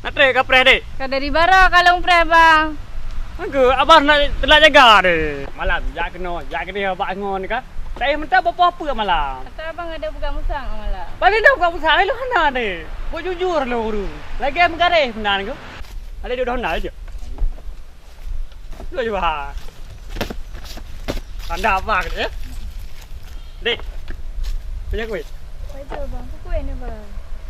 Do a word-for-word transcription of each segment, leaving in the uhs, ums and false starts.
Trép ka preh, Dek? Ka dari baroe ka lôn preh, Bang. Angku, abah nak, nak jaga deh. Malam, jak keunoe, jak keunoe bak ngon ka. Tak payah meuntah bak peue-peue malam. Ata abang ada peugah musang malam. Paling dah peugah musang, ai lôn hana deh. Buet jujur lôn ureueng. Lagèe meugaréh meunan ku. Ada duduk hana aja. Duduk je, Bang. Tanda abang ni, eh? Dek. Punya kuih? Baca, Bang. Apa kuih ni, Bang?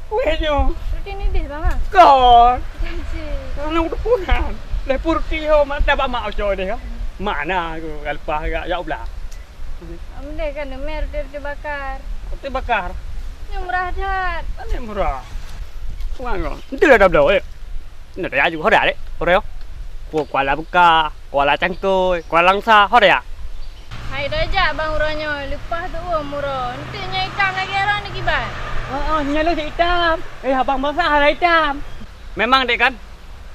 Kuih nyoe. Roti nidis, Bang, ah? Kon. Janji. Anak udah punan. Leh purti ho, mana tak bak mak ucok deh, ha? Mana aku, lepas gak, ya Allah. Alhamdulillah kan, mé roti-roti bakar. Roti bakar? Nyoe murah that. Ada yang murah. Wah, kau. Nanti dah dah belum, eh. Nanti dah aju, ho dah, dek. Ho dah, yo. Ku-, Kuala Bukah, Kuala Cangkoi, Kuala Langsa, ho dah, ya? Hai dah jak, Bang, uroe nyoe. Leupah tu, um, uroe. Nanti nyoe itam lagi, arah ni kiban. Oh, oh, nyoe lu si itam. Eh, abang bosah ada itam. Memang, dek, kan?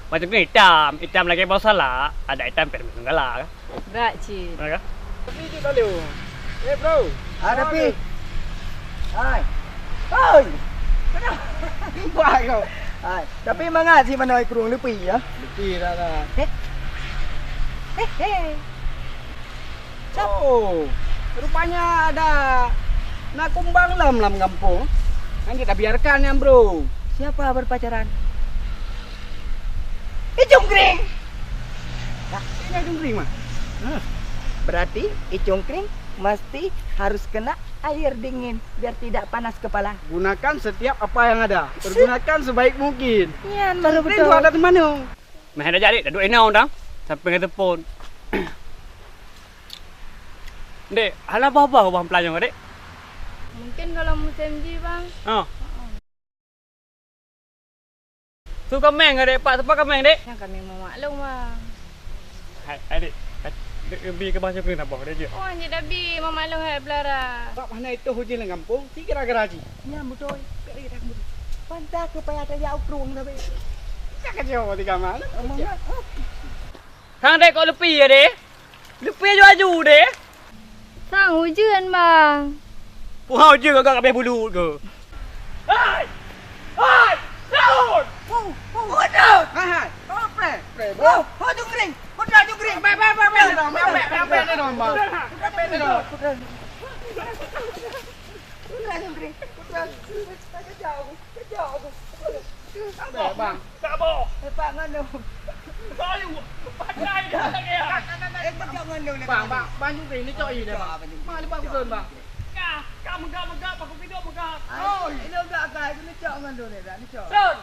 Macam ni itam. Itam lagi bosah lah. Ada itam, permen galak, kan? Brat cit. Mana kah? Tapi cit lalu. Eh, bro. Ah, tapi. Hai. Oi. Nampak kau. Hai. Tapi mangat si mana krueng lepi ya? Lepi dah dah. Heh. Heh, heh. Cok. Oh. Rupanya ada nak kumbang lam lam kampung. Kan kita biarkan yang bro. Siapa berpacaran? Icung Kring. Nah, ini Icung Kring mah. Hah. Berarti Icung Kring mesti harus kena air dingin biar tidak panas kepala. Gunakan setiap apa yang ada. Pergunakan sebaik mungkin. Nyan baru betul. Rindu ada teman tu. Meh dah jadi, dah duduk inong dah. Sampai ngon telepon. Dek, hana bah-bah ubah peulanyong, Dek? Mungkin kalau musim ji, Bang. Ha. Heeh. Su kameng, Dek, Pak, tepat kameng, Dek? Nyang kami meumaklum, Bang. Hai, hai, Dek. Dek, bi ke bahasa kena bah, Dek, je. Oh, anjir dah bi, meumaklum hai belara. Bak mana itu hujan lam kampung, si gara-gara ji. Nya beutôi. Pantah ke payah tajak ukrueng tapi. Tak kacau di kamar. Omong. Sang, Dek, kok lepi ya, Dek? Lepi aju-aju deh. Sang ujeuen, Bang. Puha ujeuen agak habéh bulut ke? Hai! Hai! Daun! Hu! Hu! Daun! Hai, hai! Oh, pre! Pre, bro! Oh, oh, jungkring! Putra jungkring! Bang, bang, bang, bang! Bang, bang, bang, bang, bang! Putra jungkring! Putra jungkring! Putra jungkring! Putra jungkring! Kejap aku! Kejap aku! Bang, bang. Tak boh. Lepak ngandung. Bayu, pakai dah lagi ya. Eh, kejap ngandung ni. Bang, bang, bang juga ni cok ini, bang. Mana bang turun, bang? Kah, kah megah-megah, pakai pidok megah. Oi, ini udah kah, ini cok ngandung ni dah, ni cok. Turun.